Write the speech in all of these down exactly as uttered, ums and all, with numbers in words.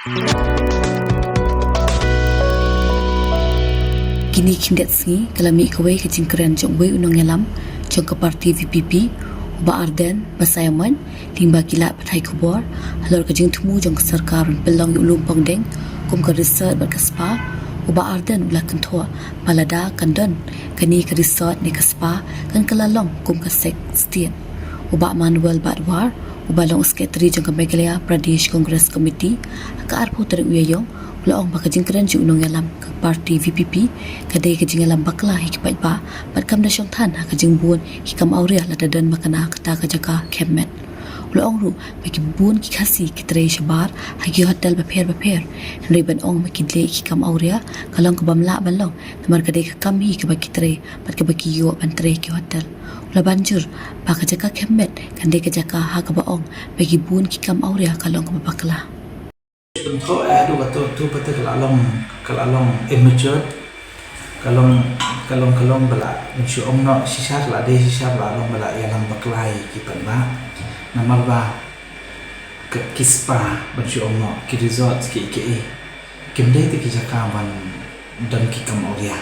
Kine khyndiat sngi ka la mih kawei ka jingkren jong uwei u nongïalam jong ka party V P P, u Bah Ardent Basaiawmoit, lyngba ki lad pathai khubor halor ka jingthmu jong ka sorkar ban pynlong ïa u lum pongdeng kum ka resort bad ka spa. U Bah Ardent u la kynthoh ba lada kan don kane ka resort ne ka spa, kan kylla long kum ka sex state. U Bah Manuel Badwar, uba long u secretary jong ka Meghalaya Pradesh Congress Committee, ha ka arphew tarik u Ïaïong, u la ong ba ka jingkren jong u nongïalam ka party V P P ka dei ka jingïalam bakla ïa ki paidbah bad kam da shong than ha ka jingbun ki kam awria lada don makna kata ka jaka camp met. U la ong ruh ba ki bun ki Khasi ki trei shabar ha ki hotel bapher bapher, hynrei ban ong ba ki leh ki kam awria ka long ka bym lah ban long, namar ka dei ka kam hi kaba ki trei bad kaba ki ïoh ban trei ki hotel. U la ban jur ba ka jaka camp met kan dei ka jaka ha kaba ong ba ki bun ki kam awria ka long kaba bakla. Pynthok eh haduh kato tu pate ka la long, ka la long immature, ka long, ka long, ka long ba la, mynshu ong noh shisha ka la dei shisha ba la long ba la ïalam bakla ïa ki paidbah. Namar ba ka, ki spa, mynshu ong noh ki resort ki, ki, kim dei te ki jaka ban don ki kam awria.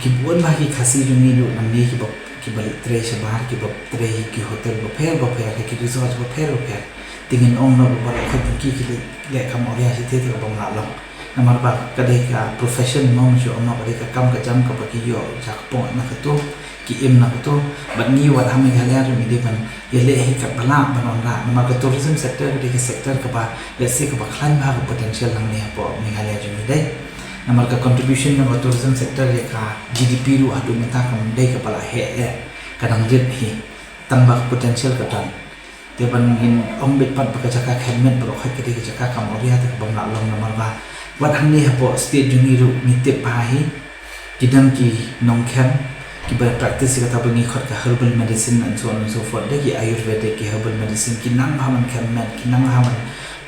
Ki bun bha ki Khasi jong ngi ruh nangne kiba, kiba trei shabar, kiba trei ki hotel bapher bapher, ki resort bapher bapher. Te ngin ong noh ba baroh khoit jong ki ki leh, leh kam awria shi te, te ka bym lah long. Namar ba ka dei ka profession mo, mynshu ong noh ka dei ka kam ka jam kaba ki ïoh jakpong na kato, ki im na kato. Bad ngi wat ha Meghalaya ruh ngi dei ban ïaleh hi katba lah ban wanrah, namar ka tourism sector ka dei ka sector kaba, let's say, kaba khlaiñ bha ka potential nangne hapoh Meghalaya jong ngi dei. Namar ka contribution jong ka tourism sector ïa ka G D P ruh haduh mynta kam dei kaba la heh eh, ka dang rit hi, tang ba ka potential ka don. Te ban ngin ong beit pat ba ka jaka camp met baroh khoit ka dei ka jaka kam awria, te ka bym lah long, namar ba wat hangne hapoh state jong ngi ruh ngi tip bha hi, ki don ki nongcamp kiba practice ïa kata ba ngi khot ka herbal medicine and so on and so forth, dei ki Ayurvedic, ki herbal medicine, ki nang bha ban camp met, ki nang bha ban,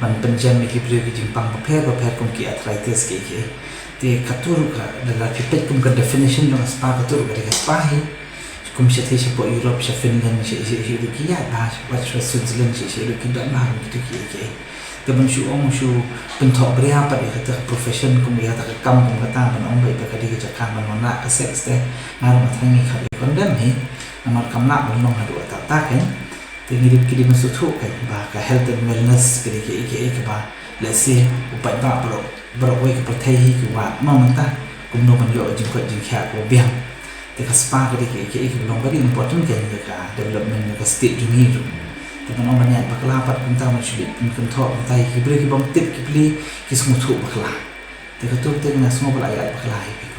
ban pynjem ïa ki briew ki jingpang bapher bapher kum ki arthritis ki, ki. Te kato ruh ka, lada phi peit kum ka definition jong ka spa, kato ruh ka dei ka spa hi. Kum shathie shapoh Europe, sha Finland, shi, shi, shi ruh ki ïaid bha, sha, sha Switzerland, shi, shi ruh ki don bha kum kito ki, ki. Te ban shu ong, shu pynthok bria pat ïa kata ka profession, kum ïa kata ka kam kum kata, ban ong ba ïa ka dei ka jaka ban wanrah ka sex te, nga ruh nga tharai ngi kham ïa condemn hi, namar kam lah ban long haduh katta katta kein. Te ngi dei, ki dei ban sngewthuh kein ba ka health and wellness ka dei kaei kaei kaba, let's say, u paidbah baroh, baroh kawei ka pyrthei hi ki wad mo mynta kumno ban ïoh jingkoit jingkhiah kaba biang. Te ka spa ka dei kaei kaei kaba long very important kein ïa ka development jong ka state jong ngi ruh. Te ban ong ban ïaid bakla pat kumta, ban shu leit pynkynthoh kumta ïa ki briew ki bym tip, ki plie, ki sngewthuh bakla. Te kato te nga sngew ba la ïaid bakla hi.